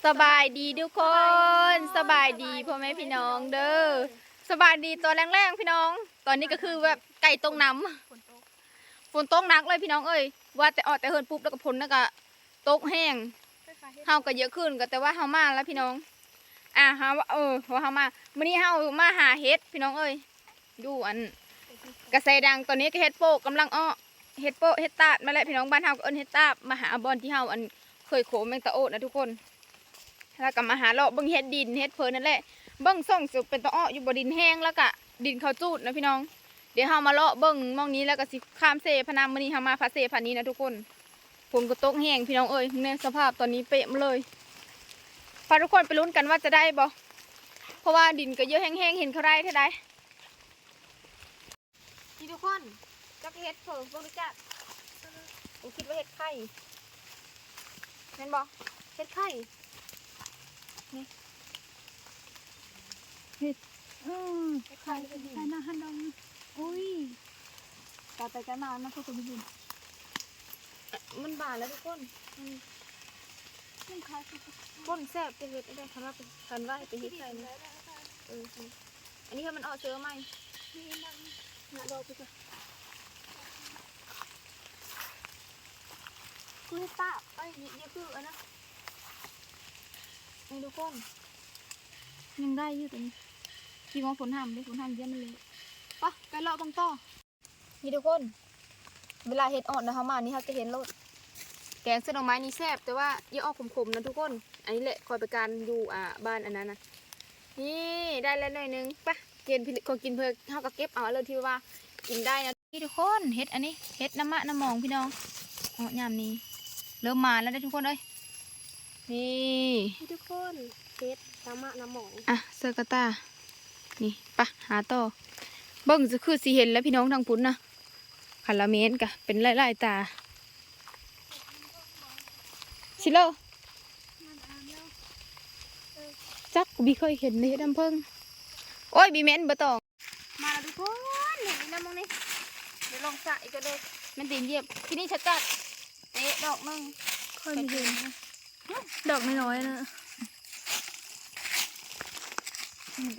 ສະບາຍດີທຸກຄົນ ສະບາຍດີພໍ່ແມ່ພີ່ນ້ອງເດີ ສະບາຍດີຕອນແລງໆ ພີ່ນ້ອງ. ຕອນນີ້ກໍຄືແບບໃກ້ຕົກນ້ຳ ຝົນຕົກ ຝົນຕົກໜັກເລີຍພີ່ນ້ອງເອີຍ ວ່າແຕ່ອອກແຕ່ເຮືອນປຸບ ແລ້ວກໍຝົນ ແລ້ວກໍຕົກແຮງ. ເຮົາກໍຢາກຂຶ້ນ ກໍແຕ່ວ່າເຮົາມາແລ້ວພີ່ນ້ອງ. ອ່າ ເຮົາ ເອີ ວ່າເຮົາມາ ມື້ນີ້ເຮົາມາຫາເຫັດພີ່ນ້ອງເອີຍ ຢູ່ອັນກະແສດັງ. ຕອນນີ້ກໍເຫັດໂປະກຳລັງອອກ ເຫັດໂປະ ເຫັດຕາບ ນັ້ນແຫຼະພີ່ນ້ອງ ບ້ານເຮົາກໍເອີ້ນເຫັດຕາບ. ມາຫາບ່ອນທີ່ເຮົາ ອັນ ເຄີຍໂຂມແມງຕາໂອດນະທຸກຄົນ ແລ້ວກໍມາຫາເລາະເບິ່ງເຫັດດິນ ເຫັດເພີນັ້ນແຫຼະ. ເບິ່ງສົ່ງເປັນຕາເອາະຢູ່ບໍ່ ດິນແຫ້ງ ແລ້ວກໍດິນເຂົາຈູດນະພີ່ນ້ອງ. ດຽວເຮົາມາເລາະເບິ່ງໝ່ອງນີ້ ແລ້ວກໍຊິຂ້າມເຊພະນາມ. ມື້ນີ້ເຮົາມາພະເຊພະນີນະທຸກຄົນ. ຝົນກໍຕົກແຮງພີ່ນ້ອງເອີຍ ແນ່ ສະພາບຕອນນີ້ເປະມາເລີຍ. ພາທຸກຄົນໄປລຸ້ນກັນວ່າຈະໄດ້ບໍ່ ເພາະວ່າດິນກໍເຍອະແຮງໆ ເຫັນເຂົາໄດ້ເທົ່າໃດ. ນີ້ທຸກຄົນ ຈັກເຫັດເພີບໍ່ຮູ້ຈັກ ເຂົາຄິດວ່າເຫັດໄຂ່ ແມ່ນບໍ່? ເຫັດໄຂ່ ນີ້ ເຫັດ ເອີ ເຫັດໄຂ່ ໄຂ່ນະຫັ້ນດອກ. ອຸ້ຍ ກາຍໄປກາຍມານະ ເຂົາກໍບໍ່ເຫັນ ມັນບານແລ້ວທຸກຄົນ. ມັນ ມັນຂາຍ ຄົນແຊບຈະເຮັດໄດ້ ຄັນວ່າ ຄັນວ່າໃຫ້ໄປເຮັດໃສ່ນະ ເອີ. ອັນນີ້ມັນອອກເຊື້ອໃໝ່ ນີ້ນະ ດອກໄປກ່ອນ ຄືເຫັດຕາບ ເອີຍ ນີ້ ນີ້ຄືອັນນັ້ນ ນີ້ທຸກຄົນ ຍັງໄດ້ຢູ່ຕົວນີ້. ຊິວ່າຝົນຫ້າມເດ້ ຝົນຫ້າມຢ້ານມັນເລະ. ປະ ໄປເລາະເບິ່ງຕໍ່. ນີ້ທຸກຄົນ ເວລາເຫັດອອກນະ ເຮົາມານີ້ເຮົາຈະເຫັນໂລດ. ແກງເສັ້ນໜໍ່ໄມ້ນີ້ແຊບ ແຕ່ວ່າຢ່າອອກຂົມໆນະທຸກຄົນ. ອັນນີ້ແຫຼະ ຂ້ອຍໄປການຢູ່ ອ່າ ບ້ານອັນນັ້ນນະ. ນີ້ ໄດ້ແລ້ວໜ້ອຍໜຶ່ງ ປະ ກິນ ຂອງກິນເພື່ອເຮົາກໍເກັບເອົາອັນເລີດທີ່ວ່າກິນໄດ້ນະ. ນີ້ທຸກຄົນ ເຫັດອັນນີ້ ເຫັດນ້ຳໝາກນ້ຳໝອງພີ່ນ້ອງ. ເອາະ ຍາມນີ້ເລີ່ມມາແລ້ວເດ້ທຸກຄົນເອີຍ. ນີ້ ນີ້ທຸກຄົນ ເຫັດນ້ຳໝາກນ້ຳໝອງ. ອ່ະ ເຊີກະຕ່າ ນີ້ ປະ ຫາຕໍ່. ເບິ່ງ ຄືຊິເຫັນແລ້ວພີ່ນ້ອງທາງພຸ້ນນະ. ຄັນລະແມ່ນກະເປັນຫຼາຍໆຕາ ຊິເລີ. ຈັກ ບໍ່ເຄີຍເຫັນເດ້ ເຫັດນ້ຳເຜິ້ງ. ໂອ້ຍ ບໍ່ແມ່ນ ບໍ່ຕ້ອງ. ມາແລ້ວທຸກຄົນ ນີ້ນະ ໝ່ອງນີ້ ດຽວລອງສະອີກກ່ອນເດີ ມັນຕີນຢຽບ. ທີ່ນີ້ຊັດໆ ເຕະດອກໜຶ່ງ ຂ້ອຍບໍ່ເຫັນ ດອກນ້ອຍໆນະ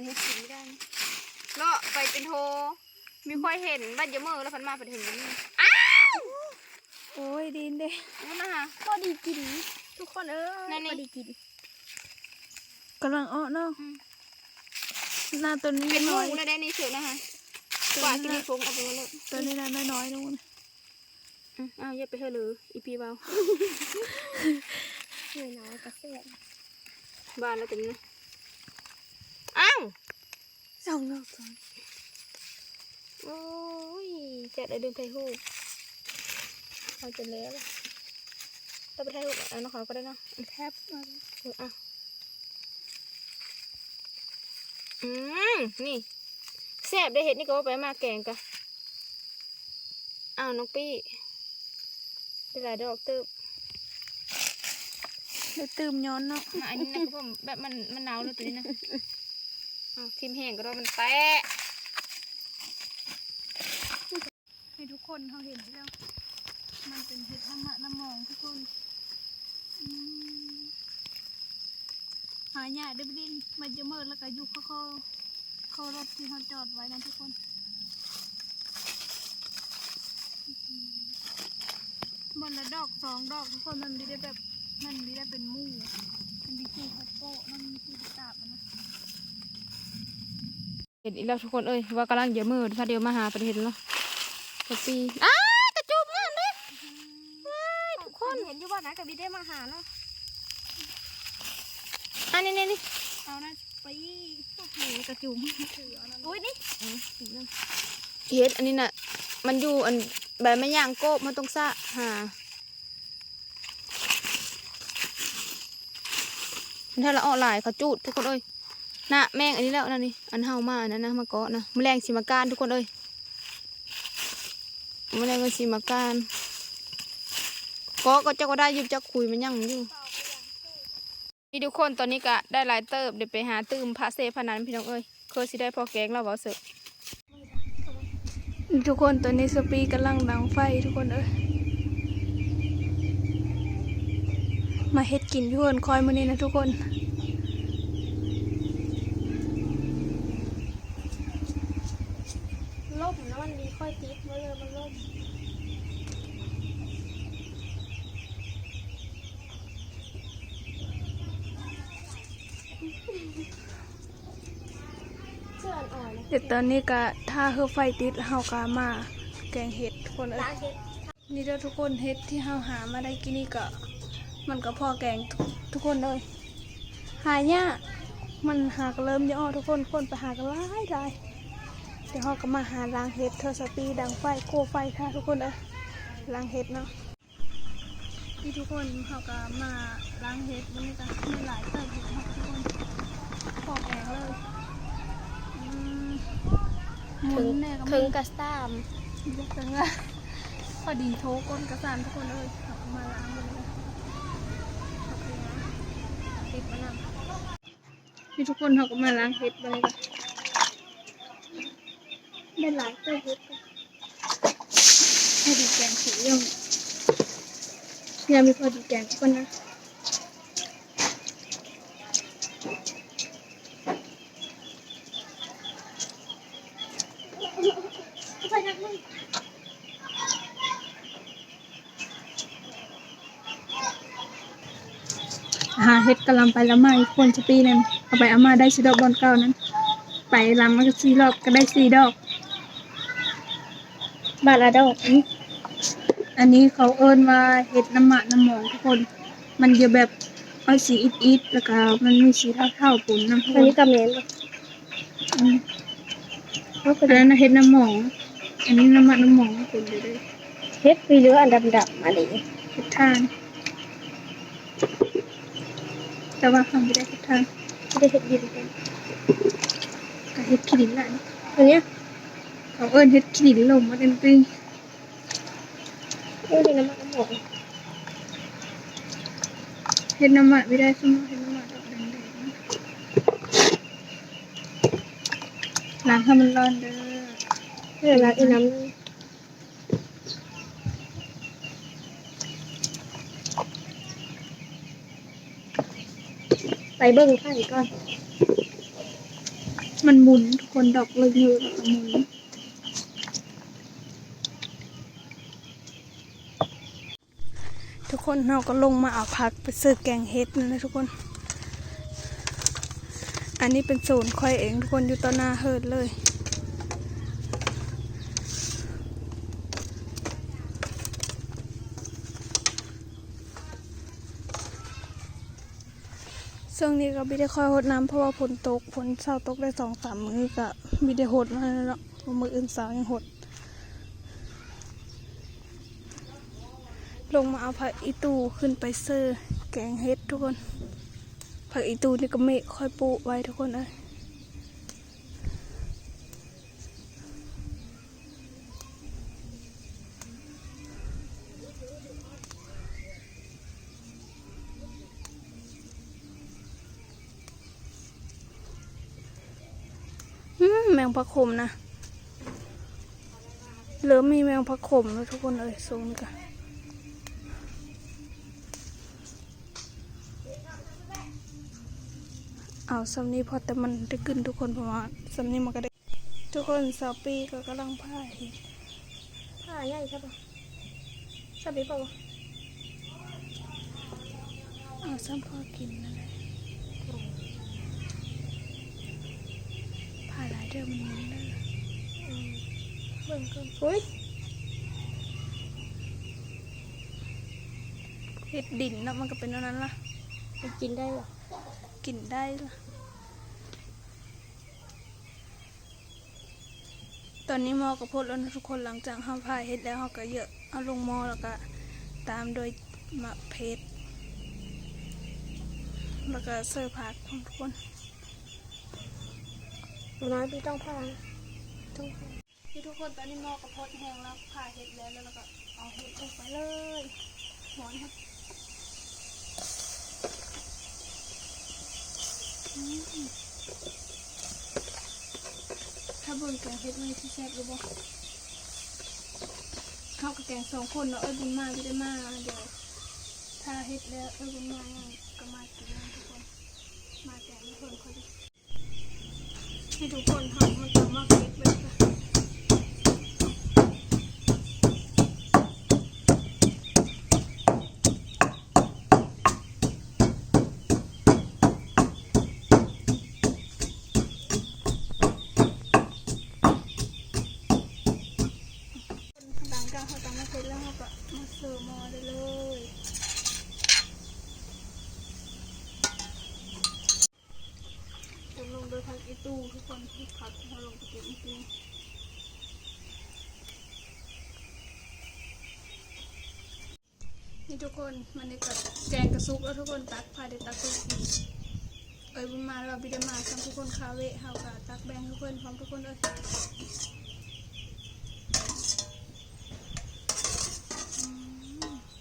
ເຮັດກິນບໍ່ໄດ້ ເລາະໄປເປັນໂທ. ມີຂ້ອຍເຫັນບັດຢາເມີ ແລ້ວພັດມາພັດເຫັນບໍ່ມີ. ອ້າວ ໂອ້ຍ ດິນເດ້ ນັ້ນນະ ພໍດີກິນທຸກຄົນເອີຍ ພໍດີກິນ. ກຳລັງເອາະເນາະ ອືມ ໜ້າຕົວນີ້ເປັນໝູແລ້ວໄດ໋ນີ້ ເສີນະ ກວາດກິນໃນຖົງເອົາໄປໝົດເລີຍ. ຕົວນີ້ນະ ນ້ອຍໆ ອືມ ອ້າວ ຢ່າໄປເຮີເລີ ອີ່ປີເວົ້າ ນ້ອຍໆກໍແຊບ ບານແລ້ວຕົວນີ້ນະ. ອ້າວ ສອງດອກກ່ອນ. ໂອ້ຍ ຈັດໄດ້ ລືມຖ່າຍຮູບ ເອົາຈົນແລ້ວ ເອົາໄປຖ່າຍຮູບເອົານຳເຂົາກໍໄດ້ເນາະ ແຄບ ເອີ ເອົາ ອືມ ນີ້ ແຊບເດ້ ເຫັດນີ້ກໍວ່າໄປ ມາແກງກະ ອ້າວ ນ້ອງປີ້ ໄດ້ຫຼາຍດອກເຕີບ ໄດ້ຕື່ມຍ້ອນເນາະ. ມາອັນນີ້ນະ ຄືແບບມັນ ມັນເນົ່າແລ້ວຕົວນີ້ນະ ເອົາ ຖິ້ມແຫ້ງກໍໄດ້ ມັນແຕະ. ໃຫ້ທຸກຄົນເຮົາເຫັນແລ້ວ ມັນເປັນເຫັດນ້ຳໝາກນ້ຳໝອງທຸກຄົນ ອືມ ຫາຍາກເດ້ ດິນມັນຈະເມີດ ແລ້ວກໍຢູ່ ເຂົາ ເຂົາ ເຂົາລົດທີ່ເຮົາຈອດໄວ້ນະທຸກຄົນ. ບໍ່ລະດອກສອງດອກທຸກຄົນ ມັນບໍ່ໄດ້ແບບ ມັນບໍ່ໄດ້ເປັນໝູ່ ມັນມີຄືເຫັດໂປະ ມັນມີຄືເຫັດຕາບນະ. ເຫັນອີກແລ້ວທຸກຄົນເອີຍ ວ່າກຳລັງຈະມືດ ພາດຽວມາຫາປະເທດເນາະ ກະປີ. ອ້າ ກະຈຸມງາມເດ້ ວ້າຍ ທຸກຄົນ ເຫັນຢູ່ບໍ່ນະ ກະບີໄດ້ມາຫາເນາະ. ອັນນີ້ ນີ້ ນີ້ ເອົານັ້ນໄປ ໂອ້ໂຫ ກະຈຸມ ໂອ້ຍ ນີ້ ເອີ ເຫັດອັນນີ້ນະ ມັນຢູ່ອັນໃບໄມ້ຍາງໂກບ ມັນຕ້ອງສະຫາ. ມັນທະລະອອກຫຼາຍ ເຂົາຈູດທຸກຄົນເອີຍ. ນະ ແມງອັນນີ້ແລ້ວນະນີ້ ອັນເຮົາມາອັນນັ້ນນະ ມາເກາະນະ ມື້ແລງຊິມາກ້ານທຸກຄົນເອີຍ ມື້ແລງເພິ່ນຊິມາກ້ານ ເກາະກໍຈັກວ່າໄດ້ຢູ່ ຈັກຂຸຍມັນຍັງຢູ່. ນີ້ທຸກຄົນ ຕອນນີ້ກະໄດ້ຫຼາຍເຕີບ ໄດ້ໄປຫາຕື່ມພະເຊພະນັນ ພີ່ນ້ອງເອີຍ ຄືຊິໄດ້ພໍແກງແລ້ວເວົ້າເຊີ. ທຸກຄົນ ຕອນນີ້ສະປີກຳລັງດັງໄຟທຸກຄົນເອີຍ. ມາເຮັດກິນຢູ່ເຮືອນຂ້ອຍມື້ນີ້ນະທຸກຄົນ. ລົມນະ ມັນມີຂ້ອຍຕິດມາເລີຍ ມັນລົມ. ດຽວຕອນນີ້ກະຖ້າເຮືອໄຟຕິດ ເຮົາກະມາແກງເຫັດທຸກຄົນເອີຍ. ນີ້ເດີທຸກຄົນ ເຫັດທີ່ເຮົາຫາມາໄດ້ກີ້ນີ້ກະ ມັນກະພໍແກງທຸກຄົນເອີຍ. ຫາຍາກ ມັນຫາກະເລີ່ມຢູ່ອອກທຸກຄົນ ຄົນໄປຫາກະຫຼາຍໆ. ດຽວເຮົາກະມາຫາລ້າງເຫັດ ເທື່ອສະປີດັງໄຟ ໂກໄຟຖ້າທຸກຄົນເອີຍ ລ້າງເຫັດເນາະ. ນີ້ທຸກຄົນ ເຮົາກະມາລ້າງເຫັດ ມື້ນີ້ກະມີຫຼາຍເຕີບເຫັດເນາະທຸກຄົນ ພໍແກງເລີຍ. ອືມ ໝຸນແດ່ກະມີ ເຄິ່ງກະຊາມ ເຖິງວ່າ ພໍດີໂທກົ້ນກະຊາມທຸກຄົນເອີຍ. ເຮົາກະມາລ້າງເບິ່ງເດີ ເອົາເຫັດມານຳ. ນີ້ທຸກຄົນ ເຮົາກະມາລ້າງເຫັດເບິ່ງເດີ ໄດ້ຫຼາຍເຕີບເຫັດ. ພໍດີແກງເຫັດຢູ່ ຍັງມີພໍດີແກງກ່ອນນະ. ຫາເຫັດກະລຳໄປລຳມາອີກຄົນ ສະປີນັ້ນ ເອົາໄປເອົາມາໄດ້ສີ່ດອກ ບ່ອນເກົ່ານັ້ນ ໄປລຳມາກະສີ່ລອບກະໄດ້ສີ່ດອກ ບາດລະດອກ. ອັນນີ້ ອັນນີ້ເຂົາເອີ້ນວ່າເຫັດນ້ຳໝາກນ້ຳໝອງທຸກຄົນ ມັນຈະແບບອອກສີອິດໆ ລະກະມັນມີສີເທົາໆປົນນຳທຸກຄົນ. ອັນນີ້ກະແມ່ນບໍ່? ອືມ ອັນນັ້ນນະເຫັດນ້ຳໝອງ ອັນນີ້ນ້ຳໝາກນ້ຳໝອງທຸກຄົນເດີ. ເຫັດມີເຫຼືອອັນດຳໆ ອັນນີ້ເຫັດຖ່ານ ແຕ່ວ່າເຮົາບໍ່ໄດ້ເຫັດຖ່ານ ບໍ່ໄດ້ເຫັດດິນກັນ ກະເຫັດຂີ້ດິນລະ. ອັນນີ້ ເຂົາເອີ້ນເຫັດຂີ້ດິນລົມວ່າຊັ້ນຕິ. ເອີ ເຫັດນ້ຳໝາກນ້ຳໝອງ ເຫັດນ້ຳໝາກ ມີໄດ້ຊຸມເຫັດນ້ຳໝາກດອກແດງໆ. ລ້າງໃຫ້ມັນຮ້ອນເດີ ເອີ ລ້າງອີ່ນ້ຳ ໄປເບິ່ງໄຂ່ກ່ອນ ມັນໝຸນທຸກຄົນ ດອກເລີຍຢູ່ ແລ້ວກະໝຸນ. ທຸກຄົນ ເຮົາກະລົງມາເອົາຜັກໄປເສີແກງເຫັດນັ້ນແຫຼະທຸກຄົນ. ອັນນີ້ເປັນສວນຂ້ອຍເອງທຸກຄົນ ຢູ່ຕໍ່ໜ້າເຮີດເລີຍ. ຊ່ວງນີ້ກະບໍ່ໄດ້ຄ່ອຍຫົດນ້ຳ ເພາະວ່າຝົນຕົກ ຝົນເຊົາຕົກໄດ້ສອງສາມມື້ ກະບໍ່ໄດ້ຫົດມາແລ້ວເນາະ ມື້ອື່ນເຊົ້າຍັງຫົດ. ລົງມາເອົາຜັກອີ່ຕູ່ຂຶ້ນໄປເສີແກງເຫັດທຸກຄົນ. ຜັກອີ່ຕູ່ນີ້ກະແມ່ຂ້ອຍປູກໄວ້ທຸກຄົນເອີຍ. ອືມ ແມງຜັກຂົມນະ ເລີ່ມມີແມງຜັກຂົມແລ້ວທຸກຄົນເອີຍ ຊ່ວງນີ້ກະ ເອົາຊ່ຳນີ້ພໍ ແຕ່ມັນໄດ້ກິ່ນທຸກຄົນ ເພາະວ່າຊ່ຳນີ້ມັນກະໄດ້ ທຸກຄົນ ສາວປີກະກຳລັງຜ່າເຫັດ ຜ່າໃຫຍ່ຊະບໍ່ ຊ່ຳນີ້ພໍບໍ່ ເອົາຊ່ຳພໍກິນນັ້ນແຫຼະ ຜ່າຫຼາຍເດີມັນໝຸນເດີ. ອືມ ເບິ່ງກ່ອນ ອຸ້ຍ ເຫັດດິນເນາະ ມັນກະເປັນແນວນັ້ນລະ ມັນກິນໄດ້ບໍ່? ກິນໄດ້ລະ. ຕອນນີ້ໝໍ້ກະພົດແລ້ວນະທຸກຄົນ ຫຼັງຈາກເຮົາຜ່າເຫັດແລ້ວ ເຮົາກະເຢີເອົາລົງໝໍ້ ແລ້ວກະຕາມດ້ວຍໝາກເຜັດ ແລ້ວກະເສີຜັກທຸກຄົນ. ບໍ່ນ້ອຍ ບໍ່ຕ້ອງຜ່າ ຕ້ອງຜ່າ. ນີ້ທຸກຄົນ ຕອນນີ້ໝໍ້ກະພົດແຫ້ງແລ້ວ ຜ່າເຫັດແລ້ວ ແລ້ວກະເອົາເຫັດລົງໄປເລີຍ ຮ້ອນແຮງ. ອືມ ຖ້າເບິ່ງແກງເຫັດມື້ນີ້ຊິແຊບຫຼືບໍ່? ເຮົາກະແກງສອງຄົນເນາະ ເອື້ອຍບຸນມາ ບໍ່ໄດ້ມາ ດຽວ ຖ້າເຮັດແລ້ວ ເອີ ບຸນມາຫຍັງກໍມາກິນນຳທຸກຄົນ ມາແກງໃຫ້ເພິ່ນ ໃຫ້ທຸກຄົນເຮົາ ເຮົາຕ້ອງມາເກັບເບິ່ງ ຫຼັງຈາກເຮົາຕັກມາເສັດແລ້ວ ເຮົາກໍມາເສີມໝໍ້ໄດ້ເລີຍ. ເຕີມລົງໂດຍຜັກອີ່ຕູ່ທຸກຄົນ ຜັກທີ່ເຮົາລົງໄປເກັບອີ່ຕູ່. ນີ້ທຸກຄົນ ມັນນີ້ກໍແກງກະສຸກແລ້ວທຸກຄົນ ຕັກ ພາໄດ້ຕັກເບິ່ງ ເອີຍ ບຸນມາລາວບໍ່ໄດ້ມາຊ້ຳທຸກຄົນ ຄາເວະ ເຮົາກໍຕັກແບ່ງໃຫ້ເພິ່ນພ້ອມທຸກຄົນເອີຍ. ອືມ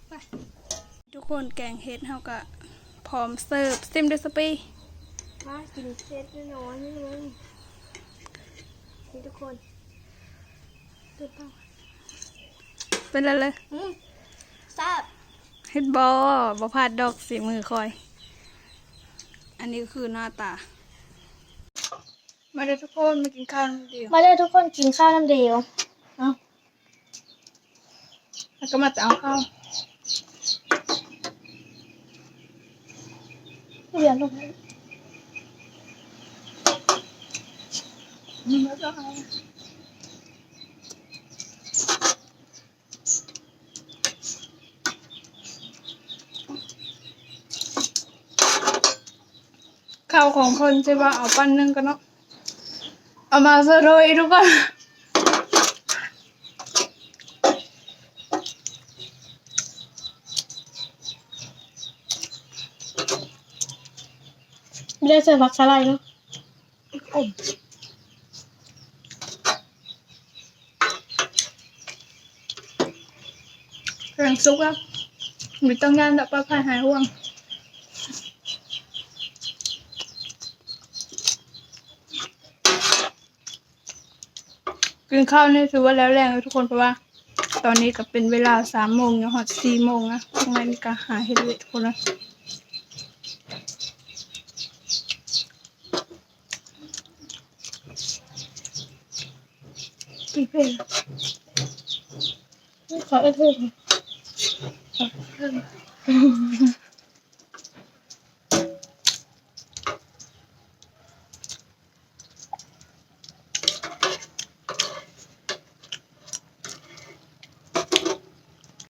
ໄປ ທຸກຄົນ ແກງເຫັດເຮົາກະພ້ອມເສີບ. ຊິມເດີ້ ສະປີ. ມາກິນເຫັດນ້ອຍໆ ນີ້ເບິ່ງ ນີ້ທຸກຄົນ ເປັນແລ້ວເລີຍ. ອືມ ແຊບ. ເຫັນບໍ່? ບໍ່ພາດດອກ ສີມືຂ້ອຍ. ອັນນີ້ຄືໜ້າຕາ. ມາເດີ້ທຸກຄົນ ມາກິນເຂົ້ານຳເດວ. ມາເດີ້ທຸກຄົນ ກິນເຂົ້ານຳເດວ. ເອົາ ແລ້ວກໍມາແຕ່ເອົາເຂົ້າ ເຫຼືອລົງ ມັນກໍເອົາ ເຂົ້າຂອງເພິ່ນ ຊິວ່າເອົາປັ້ນໜຶ່ງກໍເນາະ ເອົາມາເຊີໂດຍທຸກຄົນ ບໍ່ໄດ້ໃສ່ຜັກສະໄລເນາະ. ແກງສຸກແລ້ວ ບໍ່ຕ້ອງຢ້ານດອກ ປອດໄພຫາຍຫ່ວງ. ກິນເຂົ້ານີ້ຖືວ່າແລ້ວແລງແລ້ວທຸກຄົນ ເພາະວ່າຕອນນີ້ກໍເປັນເວລາສາມໂມງ ຍັງຮອດສີ່ໂມງນະ ຈັ່ງໃດນີ້ກໍຫາເຮັດວຽກທຸກຄົນເອີຍ. ກິນເຜັດ ຂໍເອີເພິ່ນ ຂໍເອີເພິ່ນ.